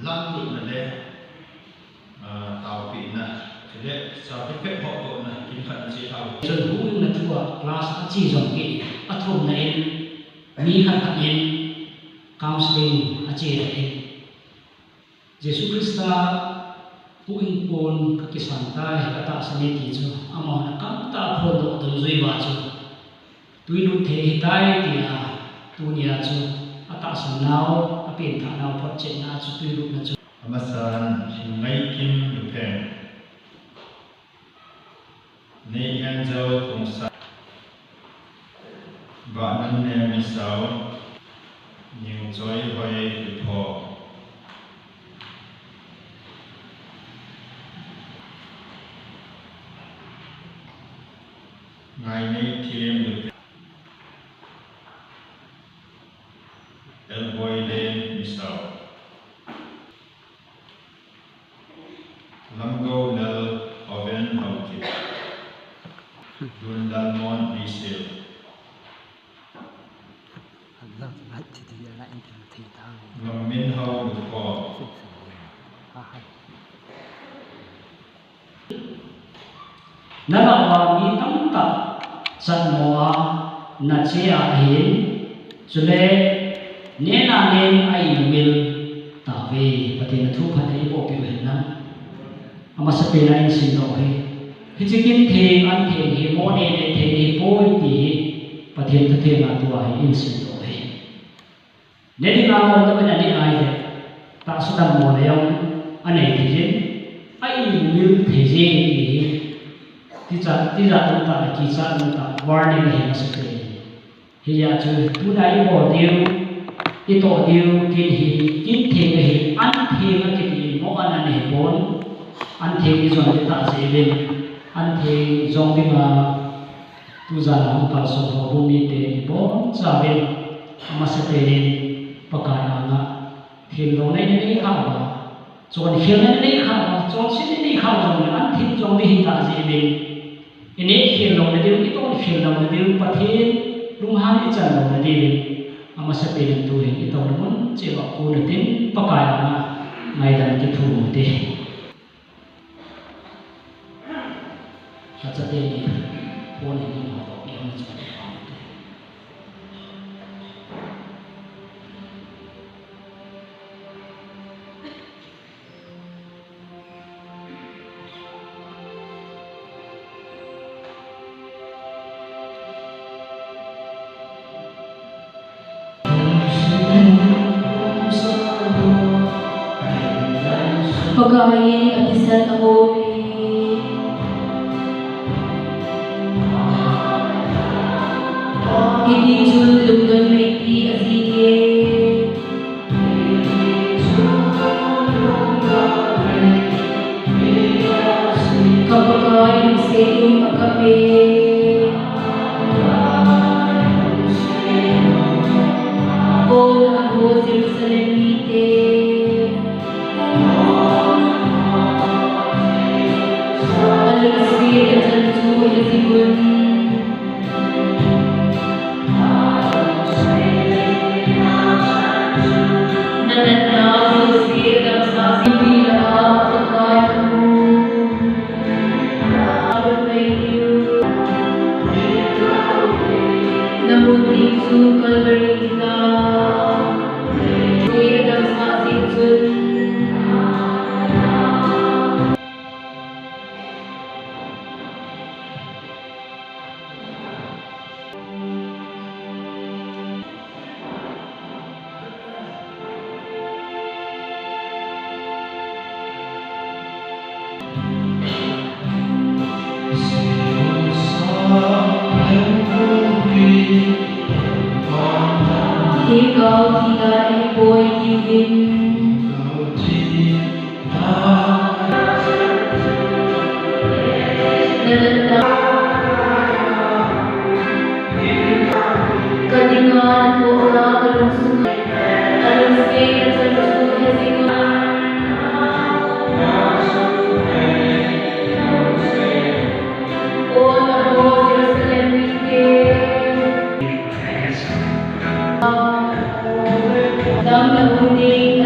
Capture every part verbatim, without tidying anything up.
Lamlutna le, ah, taopehna, chule certificate hotdohna kin khat na che thau. Chun huhhingna thua class a che jong kit, athumna in, mi khat khat in counseling a che in. Jesu Christa huhhing pon ka kisan tai, ka tahsan e ti chu, amahon akamtah a phondoh dungjui uva chu, twilut thei ahitai tia, tunia chu, atahsan nau, apenthah nau photchetna chu, twilutna chu. Amasan, Lhingngaikim Lupheng. Nei Angel Khongsai, Vahnamnem Misao, Ningchoihoi Lupho, Ngaineithem Lupho, Elboilen Misao. Lamgoulal Oven Haokip, Lunlalmon Misil, Longminhao Lukho. Nalhah uva mi tamtah chatmo a nache a ahin, chule nena nen a imil tauve, Pathen a thupha thei iboh peh u hen lang. Amasapen a insim doh u hi, hiche kin theng an theng hi mo nene thei hipoi ti hi Pathen thutheng a tua hi insim doh u hi. Ne dinga lom na min a ne ngai le, tahsa dammo na jong anei thei jin, a imil thei jin ti hi, tija, tija tum tah le kicha tum tah warning ahi masapen in. Hijeh chun tuna ibol diu, itoh diu kin hi, kin theng ahi, an theng akiti in mo an an ahi pon, an theng ijon ding tah jeh uvin, an theng jong dinga, tujan a hung kalsong houbung mite ibonchauvin, amasapen in Pakai anga themlouna inei khah uva, chonkhel na inei khah uva, chonset na inei khah u jongle, an theng jong ding hita jeh uvin, inehkhel louna diu, itonkhel louna diu, Pathen lunghan ichan louna diuvin, amasapen in tuhin itouna mun cheh uva kon utin, Pakai anga ngaidam kithum ute. Kachate ni, phone hi hung hot doh peh hung chang peh hung te. Pakai in athisan ahom e. Hiti chun lungdon meiti ajing e. Ka Pakai lungset um akap e. O nangho Jerusalem mite, alungset achan chu hejing un. Nanatna jouse adamsah jing ding lah a Pakai thu Namun ding chu Calvary hita. Jouse adamsah jing chun. Themgao thina ahipoi tiuvin. Ka dinga nathoh a ka lungsunga, alungset achan chu hejing un. O nangho Jerusalem mite, dam na um ding,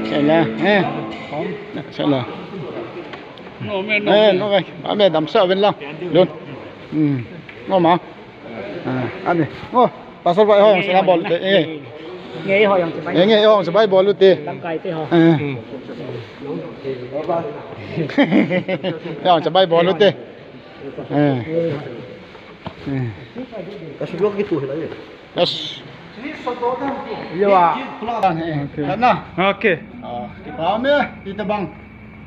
Sela, eh. Sela. No, me, no, eh, me. No, me. Ame damsah uvin lang. Dun. Hmm. No, ma. Ah, ane. Oh, pastor bai ho, salam bol te. Eh. Nge ho jong chibai. Eh, nge ho jong chibai bol te. Lamkai te ho. Eh. Jong chibai bol te. Eh. Eh. Ka sibuk gitu hilai. Yes. Yo, ah. Okay. Kana. Okay. Ah, kipa me, kita bang.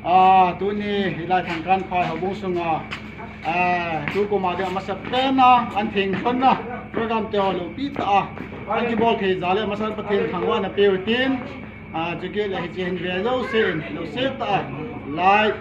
Ah, tuni hilai Thangkanphai houbung sunga, ah, tukum a ding amasapen a, an thengthonna program te ho loupi tah a an kibol thei jal le, amasan Pathen thangvahna peu hitin, ah, chukit le hiche hin ve jouse in, jouse tah a, like,